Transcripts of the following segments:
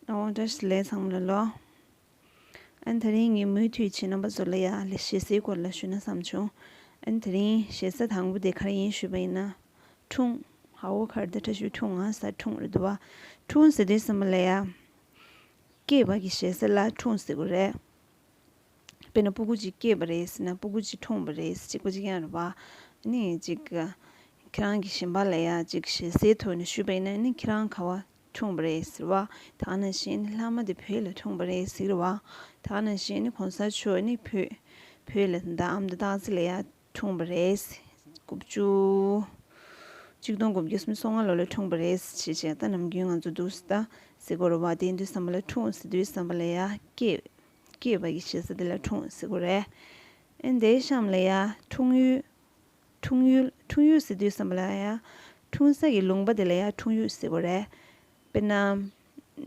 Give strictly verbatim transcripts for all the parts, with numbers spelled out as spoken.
ཨོ་བཀྲ་ཤིས་བདེ་ལེགས་ཚང་མ་ལ་ལོ། ཨ་ནི་དེ་རིང་ངས་མུ་མཐུད་བྱས་རྣམ་པ་ཚོ་ལ་ཡ་ལས་ཞེ་སའི་སྐོར་ལ་ཞུས་ན་བསམ་བྱུང་། ཨ་ནི་དེ་རིང་ཞེ་ས་དང་པོ་དེ་ག་རེ་ཡིན་ཞུས་པ་ཡིན་ན། འཁྲུངས། ཧ་འོ་གར་དེ་ཁྲ་ཤུ་འཁྲུངས་ང་ས་འཁྲུངས་རེད་འདུག་བ། འཁྲུངས་ཟེར་དུས་ཙམ་པ་ལ་ཡ། སྐྱེས་པ་གི་ཞེ་ས་ལ་འཁྲུངས་ཟེར་དགོས་རེད། དཔེར་ན་སྤུ་གུ་གཅིག་སྐྱེས་པ་རེད་ཟེར་ན་སྤུ་གུ་གཅིག་འཁྲུངས་པ་རེད་ཟེར་གཅིག་པ་གཅིག་རྐྱང་རེད་བ། ཨ་ནི་གཅིག་ཁྱེད་རང་གི་གཞན་པ་ལ་ཡ་གཅིག་ཞེ་སའི་ཐོག་ནས་ཞུས་པ་ཡིན་ན་ཨ་ནི་ཁྱེད་རང་ག་བ་འཁྲུངས་པ་རེད་ཟེར་བ། ད་ག་ནང་བཞིན་ཨ་ནི་ལྷག་མ་དེ་བོད་ལ་འཁྲུངས་པ་རེད་ཟེར་བ། ད་ག་ནང་བཞིན་ཨ་ནི་གོང་ས་མཆོག་ཨ་ནི་བོད་བོད་ལ་ད་ཨ་མདོ་སྟག་རྩེ་ལ་ཡ་འཁྲུངས་པ་རེད། དགུ་བཅུ། གཅིག་སྟོང་དགུ་བརྒྱ་སུམ་ཅུ་སོ་ལྔ་ལོ་ལ་འཁྲུངས་པ་རེད་ཅེས་བྱས་ད་ནམ་རྒྱུན་ང་ཚོ་འདུག་སེ་ད་ཟེར་གོ་རེད་བ། དེ་དུས་ཙམ་པ་ལ་འཁྲུངས་ཟེར་དུས་ཙམ་པ་ལ་ཡ་སྐྱེས། སྐྱེས་པ་གི་ཞེ་ས་དེ་ལ་འཁྲུངས་ཟེར་གོ་རེད། ཨེ་འདའི་གཤམ་ལ་ཡ་འཁྲུངས་ཡུལ། འཁྲུངས་ཡུལ་འཁྲུངས་ཡུལ་ཟེར་དུས་ཙམ་པ་ལ་ཡ། འཁྲུངས་ས་གི་ལུང་པ་དེ་ལ་ཡ་འཁྲུངས་ཡུལ་ཟེར་གོ་རེད། དཔེར་ན།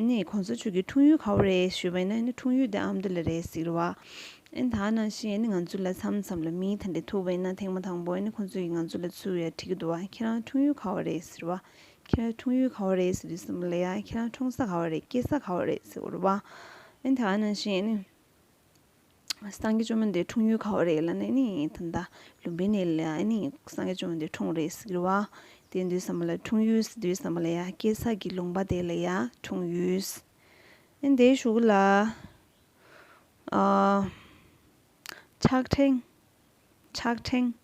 ནི་གོང་ས་མཆོག་གི་འཁྲུངས་ཡུལ་ག་བ་རེད་ཞུས་པ་ཡིན་ན་ནི་འཁྲུངས་ཡུལ་དེ་ཨ་མདོ་ལ་རེད་ཟེར་གི་རེད་བ། ཨེ་ད་ནང་བཞིན་ནི་ང་ཚོ་ལ་མཚམས་མཚམས་ལ་མི་དེ་འདྲ་ཐུག་པ་ཡིན་ན་ཐེངས་མ་དང་པོ་ནི་ཁོང་ཚོ་གིས་ང་ཚོ་ལ་ཚུར་ཡ་དྲི་གི་འདུག་བ། ཁྱེད་རང་འཁྲུངས་ཡུལ་ག་བ་རེད་ཟེར་བ། ཁྱེད་རང་འཁྲུངས་ཡུལ་ག་བ་རེད་ཟེར་དུས་ཙམ་པ་ལ་ཡ་ཁྱེད་རང་འཁྲུངས་ས་ག་བ་རེད་སྐྱེས་ས་ག་བ་རེད་ཟེར་གི་རེད་བ། ཨེ་ད་ནང་བཞིན་ནི། སངས་རྒྱས་བཅོམ་ལྡན་འདས་འཁྲུངས་ཡུལ་ག་བ་རེད་ལབ་ན་ནི་ད་ལྟ་ལུམ་བི་ནི་ལ་ནི་སངས་རྒྱས་བཅོམ་ལྡན་འདས་འཁྲུངས་རེད་ཟེར་གི་རེད་བ། དེ་དུས་ཙམ་པ་ལ་འཁྲུངས་ཡུལ་ཟེར་དུས་ཙམ་པ་ལ་ཡ་སྐྱེས་ས་གི་ལུང་པ་དེ་ལ་ཡ་འཁྲུངས་ཡུལ། ཨེ་དེའི་གཞུག་ལ་ཨ་ཕྱག་ཕྲེང་། ཕྱག་ཕྲེང་།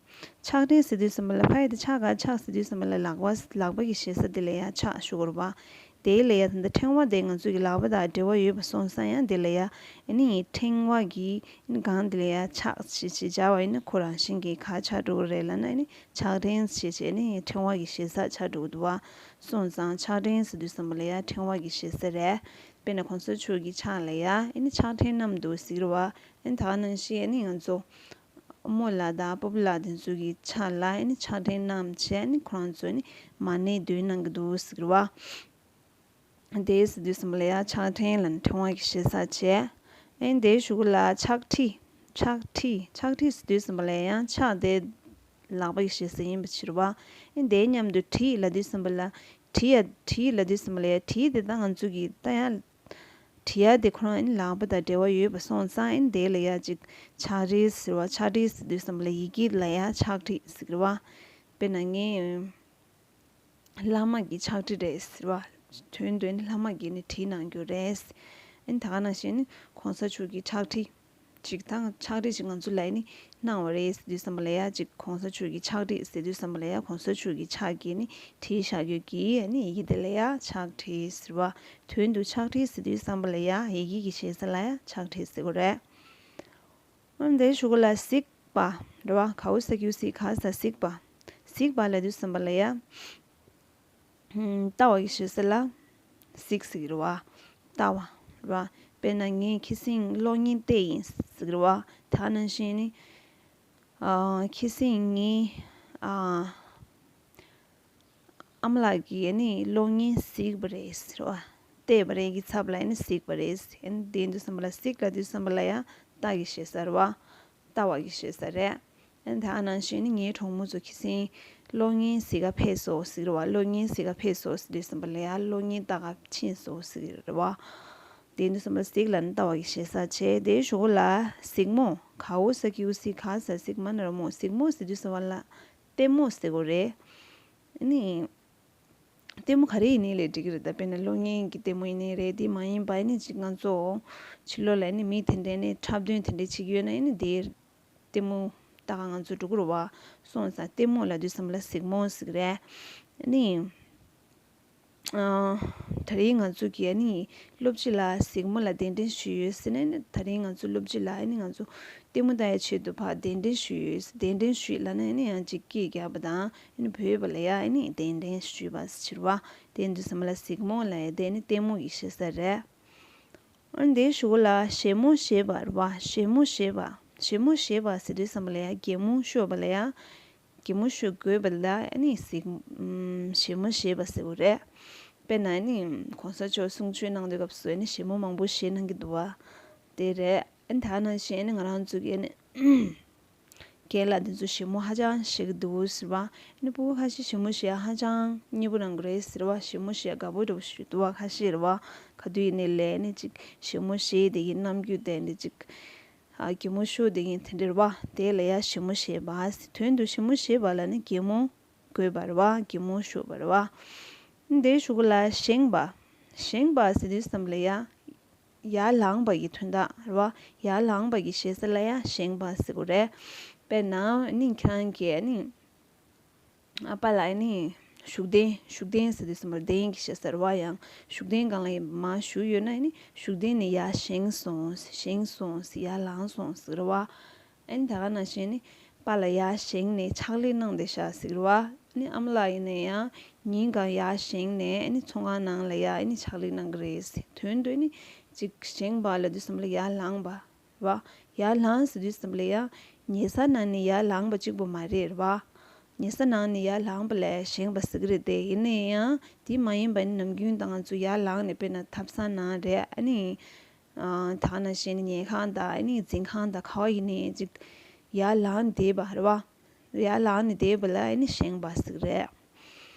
ཕྱག་ཕྲེང་ཟེར་དུས་ཙམ་པ་ལ་ཕ་ཡི་དེ་ཕྱག་ག་ཕྱག་ཟེར་དུས་ཙམ་པ་ལ་ལག་པ་ལག་པ་གི་ཞེ་ས་དེ་ལ་ཡ་ཕྱག་ཞུ་དགོས་རེད་པ། དེ་ལ་ཡ་ད་ལྟ་ཕྲེང་བ་དེ་ང་ཚོ་གི་ལག་པ་དང་འབྲེལ་བ་ཡོད་པ་སོང་ཙང་ཡང་དེ་ལ་ཡ་ཨ་ནི་ཕྲེང་བ་གི་སྒང་དེ་ལ་ཡ་ཕྱག་ཞེས་ཞེས་སྦྱར་བ་ཡིན་ན་ཁོ་རང་བཞིན་གྱིས་ག་ཆགས་འགྲོ་གི་རེད་ལབ་ན་ཨ་ནི་ཕྱག་ཕྲེང་ཞེས་བྱས་ནི་ཕྲེང་བ་གི་ཞེ་ས་ཆགས་འགྲོ་གི་འདུག་བ། སོང་ཙང་ཕྱག་ཕྲེང་ཟེར་དུས་ཙམ་པ་ལ་ཡ་ཕྲེང་བ་གི་ཞེ་ས་རེད། དཔེར་ན་གོང་ས་མཆོག་གི་ཕྱག་ལ་ཡ་ཨ་ནི་ཕྱག་ཕྲེང་བསྣམས་འདུག་ཟེར་གི་རེད་བ། ཨ་ནི་ད་ག་ནང་བཞིན་ཨ་ནི་ང་ཚོ། རྨོ་ལགས་དང་སྤོ་བོ་ལགས་དེ་ཚོ་གི་ཕྱག་ལ་ཨ་ནི་ཕྱག་ཕྲེང་བསྣམས་བྱས་ཨ་ནི་ཁོ་རང་ཚོ་ཨ་ནི་མ་ཎི་འདོན་གནང་གི་འདུག་ཟེར་གི་རེད་བ། དེ་ཟེར་དུས་ཙམ་པ་ལ་ཡ་ཕྱག་ཕྲེང་ལབ་ནས་ཕྲེང་བ་གི་ཞེ་ས་བྱས། ཨ་ནི་དེའི་གཞུག་གུ་ལ་ཕྱག་ཁྲིད། ཕྱག་ཁྲིད། ཕྱག་ཁྲིད་ཟེར་དུས་ཙམ་པ་ལ་ཡང་ཕྱག་དེ་ལག་པ་གི་ཞེ་ས་ཡིན་པ་ཕྱིར་བ། ཨ་ནི་དེའི་མཉམ་དུ་ཁྲིད་ལབ་དུས་ཙམ་པ་ལ། ཁྲིད་ཡ་ཁྲིད་ལབ་དུས་ཙམ་པ་ལ་ཡ་ཁྲིད་དེ་ད་ང་ཚོ་གི་ད་ཡང་། བྲི་ཡ་དེ་ཁོ་རང་ཨ་ནི་ལག་པ་དང་འབྲེལ་བ་ཡོད་པ་སོང་ཙང་ཨ་ནི་དེ་ལ་ཡ་ཅིག་ཕྱག་བྲིས་ཟེར་བ། ཕྱག་བྲིས་ཟེར་དུས་ཙམ་པ་ལ་ཡི་གེ་ལ་ཡ་ཕྱག་བྲིས་ཟེར་གི་རེད་བ། དཔེར་ན་ངས་བླ་མ་གི་ཕྱག་བྲིས་རེད་ཟེར་བ། དོན་དུ་ཨ་ནི་བླ་མ་གིས་ནི་བྲིས་གནང་རྒྱུ་རེད། ཨ་ནི་ད་ག་ནང་བཞིན་ནི་གོང་ས་མཆོག་གི་ཕྱག་བྲིས་ཅིག་དང་ཕྱག་བྲིས་ཅིག་ང་ཚོ་ལ་ཨ་ནི་གནང་བ་རེད་ཟེར་དུས་ཙམ་པ་ལ་ཡ་ཅིག་གོང་ས་མཆོག་གི་ཕྱག་བྲིས་ཟེར་དུས་ཙམ་པ་ལ་ཡ་གོང་ས་མཆོག་གི་ཕྱག་གིས་ནི་བྲིས་བཞག་རྒྱུ་གི་ཨ་ནི་ཡི་གེ་དེ་ལ་ཡ་ཕྱག་བྲིས་ཟེར་བ། དོན་དུ་ཕྱག་བྲིས་ཟེར་དུས་ཙམ་པ་ལ་ཡ་ཡི་གེ་གི་ཞེ་ས་ལ་ཡ་ཕྱག་བྲིས་ཟེར་གོ་རེད། འོན་ཏེ་གཞུག་གུ་ལ་གཟིགས་པ་རེད་བ། ག་འོ་ས་ཀྱི་འོ་གཟིགས་ག་ས་གཟིགས་པ། གཟིགས་པ་ལབ་དུས་ཙམ་པ་ལ་ཡ། ལྟ་བ་གི་ཞེ་ས་ལ་གཟིགས་ཟེར་གི་རེད་བ། ལྟ་བ་རེད་བ། དཔེར་ན་ངས་ཁྱེད་སེང་གློག་བརྙན་བལྟས་ཡིན་ཟེར་གི་རེད་བ། ད་ག་ནང་བཞིན་ནི། ཨ། ཁྱེད་སེང་ངས། ཨ། ཨ་མ་ལགས་ཀྱིས་ཨ་ནི་གློག་བརྙན་གཟིགས་པ་རེད་ཟེར་བ། བལྟས་པ་རེད་ཀྱི་ཚབ་ལ་ཨ་ནི་གཟིགས་པ་རེད། ཨ་ནི་དེ་དུས་ཙམ་པ་ལ་གཟིགས་ལབ་དུས་ཙམ་པ་ལ་ཡང་ལྟ་གི་ཞེ་ས་རེད་བ། ལྟ་བ་གི་ཞེ་ས་རེད། ཨ་ནི་ད་ག་ནང་བཞིན་ནི་ངའི་གྲོགས་མོ་ཚོ་ཁྱི་སེང་གློག་བརྙན་གཟིགས་ག་ཕེབས་སོང་ཟེར་གི་རེད་བ། གློག་བརྙན་གཟིགས་ག་ཕེབས་སོང་ཟེར་དུས་ཙམ་པ་ལ་ཡང་གློག་བརྙན་ལྟ་ག་ཕྱིན་སོང་ཟེར་གི་རེད་བ། དེ་དུས་ཙམ་པ་གཟིགས་ལབ་ནི་ལྟ་བ་གི་ཞེ་ས་བྱས། དེའི་གཞུག་གུ་ལ་གཟིགས་མོ། ག་འོ་ས་ཀྱི་འོ་གཟིགས་ག་ས་གཟིགས་མ་ན་རོ་མོ། གཟིགས་མོ་ཟེར་དུས་ཙམ་པ་ལ། ལྟད་མོ་ཟེར་དགོས་རེད། ཨ་ནི། ལྟད་མོ་ག་རེ་ཡིན་ནའི་ལས་འགྲིག་གི་རེད། ད་དཔེར་ན་གློག་བརྙན་གྱི་ལྟད་མོ་ཡིན་ནའི་རེད། དེ་མ་ཡིན་པ་ཨ་ནི་ཅིག་ང་ཚོ་ཕྱི་ལོགས་ལ་ཨ་ནི་མི་དེ་འདྲས་ནས་འཁྲབ་སྟོན་དེ་འདྲས་བྱེད་ཀྱི་ཡོད་ན་ཨ་ནི་དེའི་ལྟད་མོ་ལྟ་ག་ང་ཚོ་འགྲོ་གི་རེད་བ། སོང་ཙང་ལྟད་མོ་ལབ་དུས་ཙམ་པ་ལ་གཟིགས་མོ་ཟེར་གི་རེད། ཨ་ནི། ཨ། ད་རིང་ང་ཚོ་གིས་ཨ་ནི་སློབ་སྤྱི་ལ་གཟིགས་མོ་ལ་གདན་འདྲེན་ཞུས་ཡོད་ཟེར་ནས་ནི། ད་རིང་ང་ཚོ་སློབ་སྤྱི་ལ་ཨ་ནི་ང་ཚོ་ལྟད་མོ་ལྟ་ཡའི་ཆེད་དུ་ཕར་གདན་འདྲེན་ཞུས་ཡོད་ཟེར། གདན་འདྲེན་ཞུས་ལབ་ན་ཨ་ནི་ཡང་ཅིག་སྐད་རྒྱག་པ་དང་ཨ་ནི་བོས་པ་ལ་ཡ་ཨ་ནི་གདན་འདྲེན་ཞུས་པ་ཟེར་བ། དེ་དུས་ཙམ་པ་ལ་གཟིགས་མོ་ལབ་ཡ་དེ་ནི་ལྟད་མོ་གི་ཞེ་ས་རེད། ཨ་ནི་དེའི་གཞུག་གུ་ལ་གཞས་མོ་གཞས་པ་རེད་བ། གཞས་མོ་གཞས་པ། གཞས་མོ་གཞས་པ་ཟེར་དུས་ཙམ་པ་ལ་ཡ་གད་མོ་ཤོར་བ་ལ་ཡ། གད་མོ་ཤོར་དགོས་པ་ལ་ཨ་ནི་གཟིགས། ཨམ། གཞས་མོ་གཞས་པ་ཟེར་དགོས་རེད། དཔེར་ན་ཨ་ནི་གོང་ས་མཆོག་གསུང་ཆོས་གནང་དུས་སྐབས་སུ་ཨ་ནི་གཞས་མོ་མང་པོ་གཞས་གནང་གི་འདུག་བ། དེ་རེད། ཨ་ནི་ད་ནང་བཞིན་ཨ་ནི་ང་རང་ཚོ་གི་ཨ་ནི། རྒན་ལགས་འདི་ཚོ་ཞི་མོ་ཧ་ཅང་ཞེ་གི་འདུག་ཟེར་བ། ཨ་ནི་སྤུ་གུ་ཁ་ཤས་ཞི་མོ་ཞེ་ཡ་ཧ་ཅང་མཉེས་པོ་རང་གི་རེད་ཟེར་བ། ཞི་མོ་ཞེ་ཡ་དགའ་པོ་འདྲ་པོ་ཞིག་འདུག་བ། ཁ་ཤས་རེད་བ། ག་དུས་ཡིན་ནའི་ལས་ནི་ཅིག་ཞི་མོ་ཞེ་བསྡད་ཀྱི་རྣམ་འགྱུར་དེ་འདྲ་ཅིག་ཨ་གད་མོ་ཤོར་བསྡད་ཀྱི་དེ་འདྲ་རེད་བ། དེ་ལ་ཡ་ཞི་མོ་ཞེ་བ་ཟེར། དོན་དུ་ཞི་མོ་ཞེ་བ་ལ་ནི་གད་མོ་དགོས་པ་རེད་བ། གད་མོ་ཤོར་བ་རེད་བ། དེའི་གཞུག་གུ་ལ་བཞེངས་པ། བཞེངས་པ་ཟེར་དུས་ཙམ་ལ་ཡ། ཡར་ལངས་པ་གི་དོན་དག་རེད་བ། ཡར་ལངས་པ་གི་ཞེ་ས་ལ་ཡ་བཞེངས་པ་ཟེར་དགོས་རེད། དཔེར་ན་ནི་ཁྱེད་རང་གིས་ནི། ཨ་པ་ལགས་ནི། བཞུགས་གདན། བཞུགས་གདན་ཟེར་དུས་ཙམ་པར་གདན་གྱི་ཞེ་ས་རེད་བ། ཡང་བཞུགས་གདན་སྒང་ལ་ཡ་མར་བཞུགས་ཡོད་ན་ནི་བཞུགས་གདན་ནས་ཡར་བཞེངས་སོང་། བཞེངས་སོང་། ཡར་ལངས་སོང་ཟེར་བ། ཨ་ནི་ད་ག་ནང་བཞིན་ནི་པཱ་ལགས་ཡར་བཞེངས་ནས་ཕྱག་ལས་གནང་བསྡད་ཤག་ཟེར་གི་རེད་བ། ཨ་ནི་ཨ་མ་ལགས་ཡིན་ན་ཡང་ཉིན་གང་ཡར་བཞེངས་ནས་ཨ་ནི་ཚོང་ཁང་ནང་ལ་ཡ་ཨ་ནི་ཕྱག་ལས་གནང་གི་རེད་ཟེར། དོན་དུ་ནི་ཅིག་བཞེངས་པ་ལབ་དུས་ཙམ་ལ་ཡར་ལངས་པ་རེད་བ། ཡར་ལངས་ཟེར་དུས་ཙམ་ལ་ཡ་ཉལ་ས་ནང་ནས་ཡར་ལངས་པ་གཅིག་པོ་མ་རེད་རེད་བ། ཉལ་ས་ནང་ནས་ཡར་ལངས་པ་ལ་བཞེངས་པ་ཟེར་གི་རེད་དེ། ཡིན་ན་ཡང་དེ་མ་ཡིན་པ་ནི་ནམ་རྒྱུན་ད་ང་ཚོ་ཡར་ལངས་ནས་དཔེར་ན་ཐབ་ཚང་ནང་རེད། ཨ་ནི། ཨ་ད་ག་ནང་བཞིན་ཉལ་ཁང་དང་ཨ་ནི་འཛིན་ཁང་དང་ག་བ་ཡིན་ནའི་ཅིག་ཡར་ལངས་བསྡད་པ་རེད་བ། ཡར་ལངས་ནས་བསྡད་པ་ལ་ཨ་ནི་བཞེངས་པ་ཟེར་གི་རེད།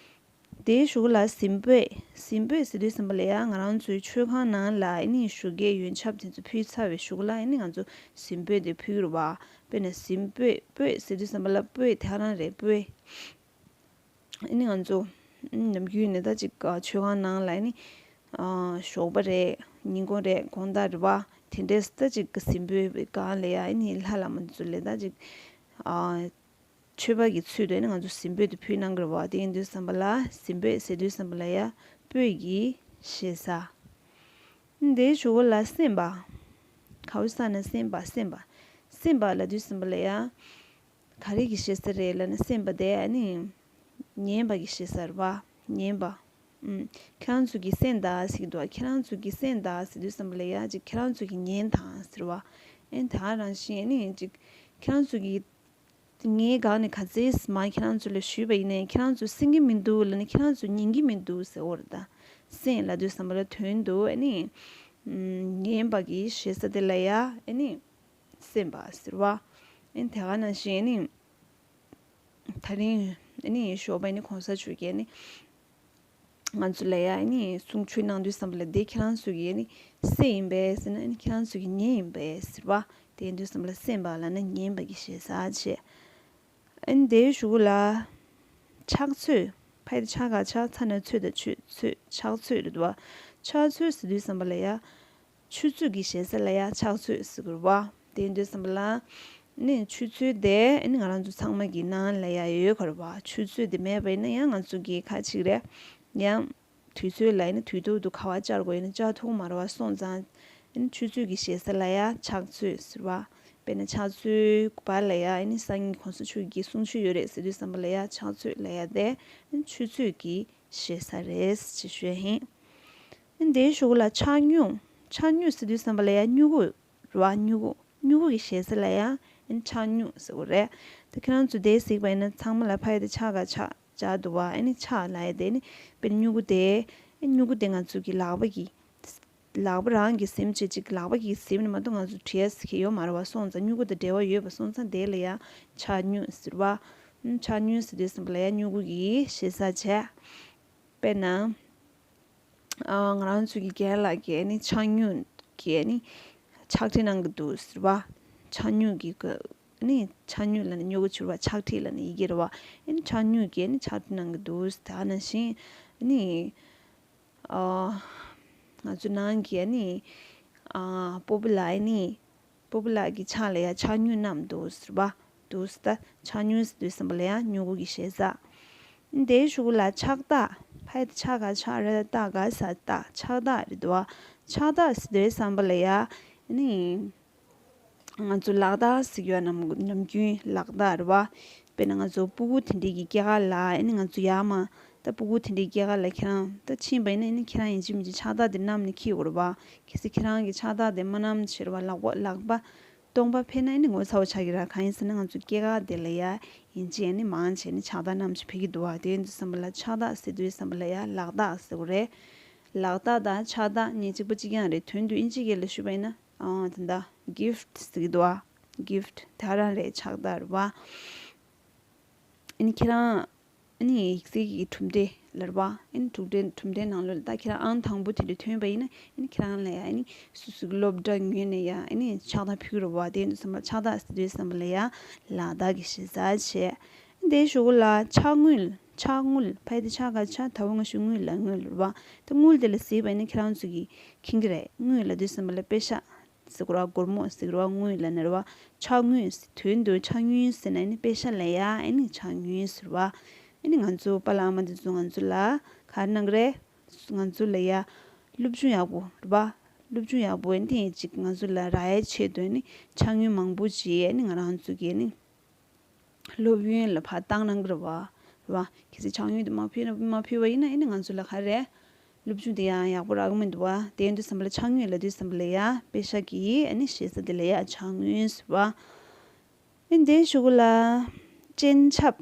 དེའི་གཞུག་ལ་གཟིམ་སྤོས། གཟིམ་སྤོས་ཟེར་དུས་ཙམ་པ་ལ་ཡ་ང་རང་ཚོའི་མཆོད་ཁང་ནང་ལ་ཨ་ནི་ཞོགས་ཀས་ཡོན་ཆབ་དེ་ཚོ་ཕུལ་ཚར་བའི་གཞུག་ལ་ཨ་ནི་ང་ཚོ་གཟིམ་སྤོས་དེ་ཕུལ་གི་རེད་བ། དཔེར་ན་གཟིམ་སྤོས། སྤོས་ཟེར་དུས་ཙམ་པ་ལ་སྤོས་དེ་ག་རང་རེད། སྤོས། ཨ་ནི་ང་ཚོ་ནམ་རྒྱུན་ནས་ད་ཅིག་མཆོད་ཁང་ནང་ལ་ཨ་ནི་ཞོགས་པ་རེད། ཉིན་གུང་རེད། དགོང་དག་རེད་བ། དེ་འདྲས་ད་ཅིག་གཟིམ་སྤོས་སྒང་ལ་ཡ་ཨ་ནི་ལྷ་བླ་མ་ཚོ་ལ་ད་ཅིག་མཆོད་པ་གི་ཚུལ་དུ་ཨ་ནི་ང་ཚོ་གཟིམ་སྤོས་དེ་ཕུལ་གནང་གི་རེད་བ། དེ་ཡིན་དུས་ཙམ་པ་ལ་གཟིམ་སྤོས་ཟེར་དུས་ཙམ་པ་ལ་ཡ་སྤོས་ཀྱི་ཞེ་ས། དེའི་གཞུག་གུ་ལ་སེམས་པ། ག་འོ་ས་ན་སེམས་པ། སེམས་པ། སེམས་པ་ལབ་དུས་ཙམ་པ་ལ་ཡ། ག་རེ་གི་ཞེ་ས་རེད་ལབ་ན་སེམས་པ་དེ་ཨ་ནི། ཉན་པ་གི་ཞེ་ས་རེད་བ། ཉན་པ། ཨུམ། ཁྱེད་རང་ཚོ་གི་སེམས་དག་ཟེར་གི་འདུག་ཁྱེད་རང་ཚོ་གི་སེམས་དག་ཟེར་དུས་ཙམ་པ་ལ་ཡ་ཅིག་ཁྱེད་རང་ཚོ་གི་ཉན་དང་ཟེར་བ། ཨེ་ད་ག་རང་བཞིན་ཨ་ནི་ཅིག་ཁྱེད་རང་ཚོ་གི། ངའི་སྒང་ནས་ག་ཚོད་མ་ཁྱེད་རང་ཚོ་ལ་ཞུས་པ་ཡིན་ནའི་ཁྱེད་རང་ཚོ་གསན་གི་མི་འདུག་ལབ་ནས་ཁྱེད་རང་ཚོ་ཉན་གི་མི་འདུག་ཟེར་བ་རེད་ད། སེམས་ལབ་དུས་ཙམ་པ་ལ་དོན་དུ་ཨ་ནི། ཉན་པ་གི་ཞེ་ས་དེ་ལ་ཡ་ཨ་ནི། སེམས་པ་ཟེར་བ། ཨ་ནི་དེ་ག་ནང་བཞིན་ཨ་ནི། ད་རིང་ཨ་ནི་ཞོགས་པ་ཨ་ནི་གོང་ས་མཆོག་གིས་ཨ་ནི། ང་ཚོ་ལ་ཡ་ཨ་ནི་གསུང་ཆོས་གནང་དུས་ཙམ་པ་ལ་དེ་ཁྱེད་རང་ཚོ་གི་ཨ་ནི་སེམས་ཡིན་པས་ཟེར་ན་ཨ་ནི་ཁྱེད་རང་ཚོ་གི་ཉན་ཡིན་པས་ཟེར་བ། དེ་ཡིན་དུས་ཙམ་པ་ལ་སེམས་པ་ལབ་ན་ཉན་པ་གི་ཞེ་ས་བྱས། ཨ་ནི་དེའི་གཞུག་གུ་ལ། ཕྱག་ཚོད། ཕ་ཡི་ཕྱ་ག་ཕྱག་ཚ་ན་ཚོད་དང་ཆོད་ཚོད། ཕྱག་ཚོད་རེད་འདུག་བ། ཕྱག་ཚོད་ཟེར་དུས་ཙམ་པ་ལ་ཡ། ཆུ་ཚོད་ཀྱི་ཞེ་ས་ལ་ཡ་ཕྱག་ཚོད་ཟེར་གི་རེད་བ། དེ་ཡིན་དུས་ཙམ་པ་ལ། ནི་ཆུ་ཚོད་དེ་ནི་ང་རང་ཚོ་ཚང་མ་གི་ནང་ལ་ཡ་ཡོད་གི་རེད་བ། ཆུ་ཚོད་དེ་མེད་པ་ཡིན་ན་ཡང་ང་ཚོ་གི་ཁ་ཅིག་རེད། ཡང་། དུས་ཚོད་ལ་ཡིན་ན་དུས་ཐོག་ཏུ་ག་བ་བཅར་དགོས་ཡིན་ན་བཅར་ཐུབ་མ་རེད་བ། སོང་ཙང་། ཨ་ནི་ཆུ་ཚོད་ཀྱི་ཞེ་ས་ལ་ཡ་ཕྱག་ཚོད་ཟེར་བ། དཔེར་ན་ཕྱག་ཚོད་བར་ལ་ཡ་ཨ་ནི་སང་ཉིན་གོང་ས་མཆོག་གི་གསུང་ཆོས་ཡོད་རེད་ཟེར་དུས་ཙམ་པ་ལ་ཡ་ཕྱག་ཚོད་ལ་ཡ་དེ་ཨ་ནི་ཆུ་ཚོད་ཀྱི་ཞེ་ས་རེད་ཅེས་ཞུ་ཡ་ཡིན། ཨ་ནི་དེའི་གཞུག་ལ་ཕྱག་སྨྱུག་ཕྱག་སྨྱུག་ཟེར་དུས་ཙམ་པ་ལ་ཡ་སྨྱུ་གུ་རེད་བ། སྨྱུ་གུ། སྨྱུ་གུ་གི་ཞེ་ས་ལ་ཡ་ཨ་ནི་ཕྱག་སྨྱུག་ཟེར་དགོས་རེད། ད་ཁྱེད་རང་ཚོ་དེ་གཟིགས་པ་ཡིན་ན་ཚང་མ་ལ་ཕ་ཡ་དེ་ཕྱ་ག་ཕྱག་སྦྱར་འདུག་བ། ཨ་ནི་ཕྱག་ལབ་ཡ་དེ་ནི་དཔེར་སྨྱུ་གུ་དེ། ཨ་སྨྱུ་གུ་དེ་ང་ཚོ་གི་ལག་པ་གི། ལག་པ་རང་གི་ཟིམ་བྱེད་ཅིག་ལག་པ་གི་ཟིམ་ནི་མ་གཏོགས་ང་ཚོ་བྲིས་ཟེར་གྱི་ཡོད་མ་རེད་བ། སོང་ཙང་སྨྱུ་གུ་དང་འབྲེལ་བ་ཡོད་པ་སོང་ཙང་དེ་ལ་ཡང་ཕྱག་སྨྱུག་ཟེར་བ། ཨ་ཕྱག་སྨྱུག་ཟེར་དུས་ཙམ་པ་ལ་ཡང་སྨྱུ་གུ་གི་ཞེ་ས་བྱས། དཔེར་ན། ཨ་ང་རང་ཚོ་གི་རྒན་ལགས་ཀྱིས་ནི་ཕྱག་སྨྱུག་གིས་ནི་ཕྱག་བྲིས་གནང་གི་འདུག་ཟེར་བ། ཕྱག་སྨྱུག་གི་ག་ནི་ཕྱག་སྨྱུག་ལབ་ནི་སྨྱུ་གུ་བྱེད་པ། ཕྱག་བྲིས་ལབ་ནི་ཡི་གེ་རེད་བ། ཨ་ནི་ཕྱག་སྨྱུག་གིས་ནི་ཕྱག་བྲིས་གནང་གི་འདུག་ད་ནང་བཞིན་ནི། ཨ་ང་ཚོ་ནང་གི་ནི། ཨ་སྤོ་བོ་ལགས་ནི། སྤོ་བོ་ལགས་ཀྱི་ཕྱག་ལ་ཡ་ཕྱག་སྨྱུག་བསྣམས་འདུག་ཟེར་བ། འདུག་ཟེར་ད་ཕྱག་སྨྱུག་ཟེར་དུས་ཙམ་པ་ལ་ཡ་སྨྱུ་གུ་གི་ཞེ་ས། དེའི་གཞུག་ལ་ཕྱག་རྟགས། ཕ་ཡ་ཕྱ་ག་ཕྱག་ར་ཏ་ག་ས་རྟགས། ཕྱག་རྟགས་རེད་འདུག་བ། ཕྱག་རྟགས་ཟེར་དུས་ཙམ་པ་ལ་ཡ། ནི། ང་ཚོ་ལག་རྟགས་ཟེར་གྱི་ཡོད། ནམ་ནམ་རྒྱུན་ལག་རྟགས་རེད་བ། དཔེར་ན་ང་ཚོ་སྤུ་གུ་དེ་འདྲའི་གི་སྐྱེས་སྐར་ལ་ཨ་ནི་ང་ཚོ་ཡར་མར་ད་སྤུ་གུ་དེ་འདྲའི་སྐྱེས་སྐར་ལ་ཁྱེད་རང་ད་ཕྱིན་པ་ཡིན་ན་ཨ་ནི་ཁྱེད་རང་ཡིན་གཅིག་མིན་གཅིག་ཕྱག་རྟགས་དེ་བསྣམས་ནས་འཁྱེར་དགོས་རེད་བ། གལ་སྲིད་ཁྱེད་རང་གི་ཕྱག་རྟགས་དེ་མ་བསྣམས་ཕྱིར་བ་ལག་པ་ལག་པ་སྟོང་པ་ཕེབས་ན་ཨ་ནི་ངོ་ཚ་བོ་ཆགས་ཀྱི་རེད། གང་ཡིན་ཟེར་ན་ང་ཚོ་སྐྱེས་སྐར་དེ་ལ་ཡ་ཡིན་གཅིག་ཨ་ནི་མང་ཆེ་ནི་ཕྱག་རྟགས་བསྣམས་ཤིག་ཕེབས་ཀྱི་འདུག་བ། དེ་ཡིན་དུས་ཙམ་པ་ལ་ཕྱག་རྟགས་ཟེར་དུས་ཙམ་པ་ལ་ཡ་ལག་རྟགས་ཟེར་དགོས་རེད། ལག་རྟགས་དང་ཕྱག་རྟགས་གཉིས་གཅིག་པ་གཅིག་རྐྱང་རེད། དོན་དུ་ཨིན་ཇི་སྐད་ལ་ཞུས་པ་ཡིན་ན། ཨ་དེ་འདྲ་གིཕ་ཊི་ཟེར་གྱི་འདུག་ཨ། gift དེ་ག་རང་རེད། ཕྱག་རྟགས་རེད་བ། ཨ་ནི་ཁྱེད་རང་ཨ་ནི་ཡིག་ཚད་ཀྱི་གྲུབ་འབྲས་ལབ་རེད་བ། ཨ་ནི་གྲུབ་འབྲས་གྲུབ་འབྲས་ནང་ལོགས་ལ་ད་ཁྱེད་རང་ཨང་དང་པོ་དེ་འདྲ་ཐོན་པ་ཡིན་ན་ཨ་ནི་ཁྱེད་རང་ལ་ཡ་ཨ་ནི་སུ་སུ་གི་སློབ་གྲྭ་ངོས་ནས་ཡ་ཨ་ནི་ཕྱག་རྟགས་ཕུལ་གི་རེད་བ། དེ་ཡིན་དུས་ཙམ་པ་ཕྱག་རྟགས་ཟེར་དུས་ཙམ་པ་ལ་ཡ་ལག་རྟགས་ཀྱི་ཞེ་ས་བྱས། དེའི་གཞུག་གུ་ལ་ཕྱག་དངུལ། ཕྱག་དངུལ། ཕ་ཡི་དེ་ཕྱག་ག་ཕྱག་ད་བ་ང་ཞུ་དངུལ་ལ་དངུལ་རེད་བ། ད་དངུལ་དེ་ལ་གཟིགས་པ་ཡིན་ན་ཁྱེད་རང་ཚོ་གི་མཁྱེན་གི་རེད། དངུལ་ལབ་དུས་ཙམ་པ་ལ་པེ་ཤ་ཟེར་གོ་ར། སྒོར་མོ་ཟེར་གོ་ར། དངུལ་ལབ་ན་རེད་བ། ཕྱག་དངུལ་ཟེར་དོན་དུ་ཕྱག་དངུལ་ཟེར་ན་ཨ་ནི་པེ་ཤ་ལ་ཡ་ཨ་ནི་ཕྱག་དངུལ་ཟེར་བ། ཨ་ནི་ང་ཚོ་པཱ་ལགས་ཨ་མ་དེ་ཚོ་ང་ཚོ་ལ་ག་རེ་གནང་གི་རེད། ང་ཚོ་ལ་ཡ་སློབ་སྦྱོང་ཡག་པོ་རེད་བ། སློབ་སྦྱོང་ཡག་པོ་ཨ་ནི་དེ་ཅིག་ང་ཚོ་ལ་རག་ཡའི་ཆེད་དུ་ཨ་ནི་ཕྱག་དངུལ་མང་པོ་ཅིག་ཨ་ནི་ང་རང་ཚོ་གི་ཨ་ནི་སློབ་ཡོན་ལ་ཕར་བཏང་གནང་གི་རེད་བ། རེད་བ། གལ་སྲིད་ཕྱག་དངུལ་དེ་མ་ཕུལ་ན་མ་ཕུལ་བ་ཡིན་ན་ཨ་ནི་ང་ཚོ་ལ་ག་རེ་རེད། སློབ་སྦྱོང་དེ་ཡང་ཡག་པོ་རག་གི་མི་འདུག་བ། དེ་ཡིན་དུས་ཙམ་པ་ལ་ཕྱག་དངུལ་ལབ་དུས་ཙམ་པ་ལ་ཡ་པེ་ཤ་གི་ཨ་ནི་ཞེ་ས་དེ་ལ་ཡ་ཕྱག་དངུལ་ཟེར་བ། ཨ་ནི་དེའི་གཞུག་གུ་ལ་སྤྱན་ཆབ།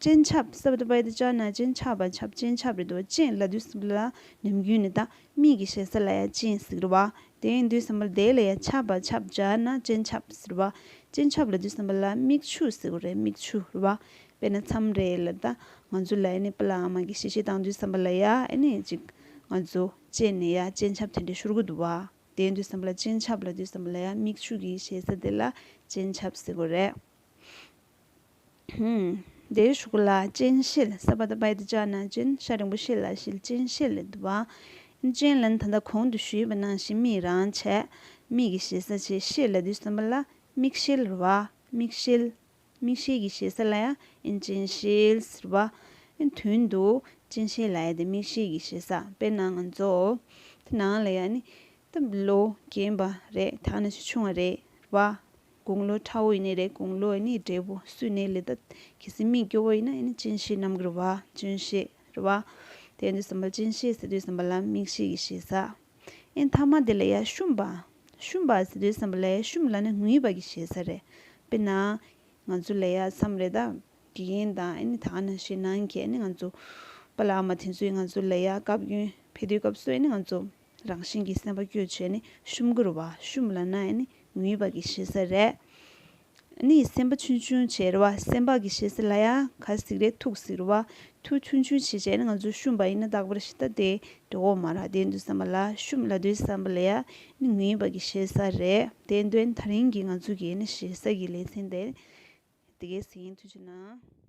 སྤྱན་ཆབ། ས་བ་ད་པ་ཡ་ད་ཅ་ན་སྤྱན་ཆབ་པ་ཆབ། སྤྱན་ཆབ་རེད་འདུག་བ། སྤྱན་ལབ་དུས་ཙམ་པ་ལ་ནམ་རྒྱུན་ནས་ད་མིག་གི་ཞེ་ས་ལ་ཡ་སྤྱན་ཟེར་གི་རེད་བ། དེ་ཡིན་དུས་ཙམ་པ་ལ་དེ་ལ་ཡ་ཆབ་པ་ཆབ་ཅ་ན་སྤྱན་ཆབ་ཟེར་བ། སྤྱན་ཆབ་ལབ་དུས་ཙམ་པ་ལ་མིག་ཆུ་ཟེར་གི་རེད། མིག་ཆུ་རེད་བ། དཔེར་ན་མཚམས་རེ་ལ་ད་ང་ཚོ་ལ་ཨ་ནི་པཱ་ལགས་ཨ་མ་གི་ཞལ་བཞེས་བཏང་དུས་ཙམ་པ་ལ་ཡ་ཨ་ནི་ཅིག་ང་ཚོ་སྤྱན་ནས་ཡ་སྤྱན་ཆབ་དེ་འདྲ་ཤོར་གི་འདུག་བ། དེ་ཡིན་དུས་ཙམ་པ་ལ་སྤྱན་ཆབ་ལབ་དུས་ཙམ་པ་ལ་ཡ་མིག་ཆུ་གི་ཞེ་ས་དེ་ལ་སྤྱན་ཆབ་ཟེར་གི་རེད། ཧུམ། དེའི་གཞུག་གུ་ལ་སྤྱན་ཤེལ། ས་བ་ད་པ་ཡ་ད་ཅ་ན་སྤྱན། ཤ་འགྲེང་བུ་ཤེ་ལ་ཤེལ། སྤྱན་ཤེལ་ལབ་འདུག་བ། སྤྱན་ལབ་ན་ད་ལྟ་གོང་དུ་ཞུས་པ་ནང་བཞིན་མིག་རང་བྱས། མིག་གི་ཞེ་ས་བྱས། ཤེལ་ལབ་དུས་ཙམ་པ་ལ་མིག་ཤེལ་རེད་བ། མིག་ཤེལ། མིག་ཤེལ་གྱི་ཞེ་ས་ལ་ཡ་ཨིན་སྤྱན་ཤེལ་ཟེར་བ། ཨིན་དོན་དུ་སྤྱན་ཤེལ་ལབ་ཡ་དེ་མིག་ཤེལ་གྱི་ཞེ་ས། དཔེར་ན་ང་ཚོ་དེ་ནང་ལ་ཡ་ནི་ད་ལོ་རྒན་པ་རེད། ད་ག་ནང་བཞིན་ཆུང་བ་རེད་བ། དགུང་ལོ་ཕྲ་བོ་ཡིན་ནའི་རེད། དགུང་ལོ་ཨ་ནི་བགྲེས་པོ་སུ་ཡིན་ནའི་ལས་ད་གལ་སྲིད་མིག་སྐྱོ་བོ་ཡིན་ན་ཨ་ནི་སྤྱན་ཤེལ་བསྣམས་ཀྱི་རེད་བ། སྤྱན་ཤེལ་རེད་བ། དེ་ཡིན་དུས་ཙམ་པ་སྤྱན་ཤེལ་ཟེར་དུས་ཙམ་པ་ལ་མིག་ཤེལ་གྱི་ཞེ་ས། ཨ་ནི་མཐའ་མ་དེ་ལ་ཡ་ཤུམ་པ། ཤུམ་པ་ཟེར་དུས་ཙམ་པ་ལ་ཡ་ཤུམ་ལབ་ན་ངུས་པ་གི་ཞེ་ས་རེད། དཔེར་ན། ང་ཚོ་ལ་ཡ་མཚམས་རེ་ད་དགེ་རྒན་དང་ཨ་ནི་ད་ག་ནང་བཞིན་ནང་གི་ཨ་ནི་ང་ཚོ་པཱ་ལགས་ཨ་མ་དེ་ཚོས་ང་ཚོ་ལ་ཡ་སྐབས་རྒྱུན་ཕེབས་དུས་སྐབས་སུ་ཨ་ནི་ང་ཚོ་རང་བཞིན་གྱིས་སེམས་པ་སྐྱོ་བྱས་ནས་ཤུམ་གི་རེད་བ། ཤུམ་ལབ་ན་ཨ་ནི་ངུས་པ་གི་ཞེ་ས་རེད། ཨ་ནི་སེམས་པ་ཆུང་ཆུང་བྱས་རེད་བ། སེམས་པ་གི་ཞེ་ས་ལ་ཡ་ག་ཟེར་གི་རེད། ཐུགས་ཟེར་གི་རེད་བ། ཐུགས་ཆུང་ཆུང་བྱས་བྱས་ནས་ང་ཚོ་ཤུམ་པ་ཡིན་ན་རྟག་པར་ཞེ་ད་དེ་འགྲོ་གི་མ་རེད། དེ་ཡིན་དུས་ཙམ་པ་ལ་ཤུམ་ལབ་དུས་ཙམ་པ་ལ་ཡ་ནི་ངུས་པ་གི་ཞེ་ས་རེད། དེ་འདོན་ད་རིང་གི་ང་ཚོ་གི་ནི་ཞེ་ས་གི་ལེ་ཚན་དེ་དེ་གའི་ཟིན། ཐུགས་རྗེ་གནང་།